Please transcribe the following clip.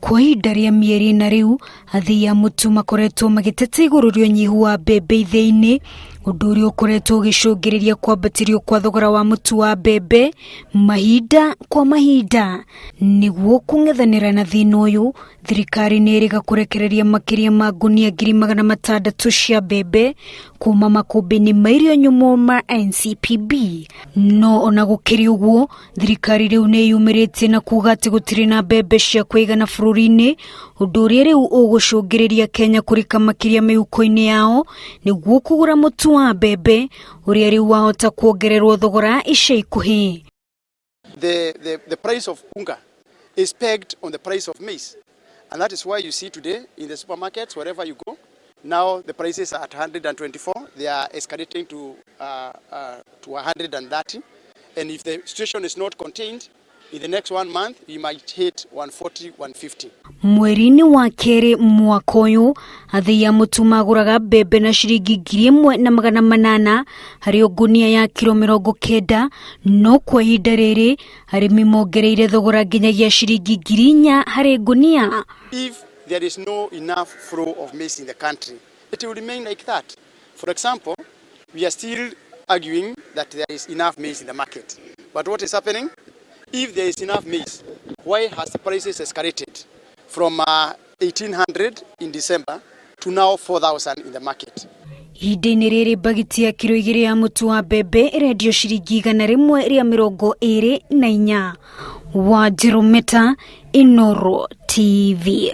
Kwa ihinda rĩa mĩeri ĩna rĩu, athii a mũtu makoretwo magĩteta igũrũ rĩa ũnyihu wa mbembe ithĩi-inĩ, ũndũ ũrĩa ũkoretwo ũgĩcũngĩrĩria kwambatĩrio kwa thogora wa mũtu wa mbembe mahinda kwa mahinda. Nĩguo kũng'ethanĩra na thĩna ũyũ, thirikari nĩ ĩrĩga kũrekereria makĩria ma ngunia 600,000 cia mbembe kuma makũmbĩ-inĩ ma irio nyũmũ ma NCPB. No ona gũkĩrĩ ũguo, thirikari rĩu nĩ yumĩrĩtie na kuga atĩ gũtirĩ na mbembe cia kũigana bũrũri-inĩ, ũndũ ũrĩa rĩu ũgũcũngĩrĩria Kenya kũrika makĩria mĩhuko-inĩ yao nĩguo kũgũra mũtu wa mbembe ũrĩa rĩu wahota kuongererwo thogora ica ikuhĩ. The price of unga is pegged on the price of maize. And that is why you see today in the supermarkets, wherever you go, now the prices are at 124. They are escalating to 130. And if the situation is not contained, in the next one month, we might hit 140, 150. Mweri-inĩ wa kerĩ mwaka ũyũ, athii a mũtu magũraga mbembe na ciringi 1800 harĩ ngunia ya kiro 90, no kwa ihinda rĩrĩ arĩmi mongereire thogora nginyagia ciringi 4000 harĩ ngunia. If there is no enough flow of maize in the country, it will remain like that. For example, we are still arguing that there is enough maize in the market. But what is happening? If there is enough maize, why has the prices escalated from 1800 in December to now 4000 in the market? Ihinda-inĩ rĩrĩ, mbagiti ya kiro 2 ya mũtu wa mbembe ĩrendio ciringi 124. Wanjirũ Meta, Inooro TV.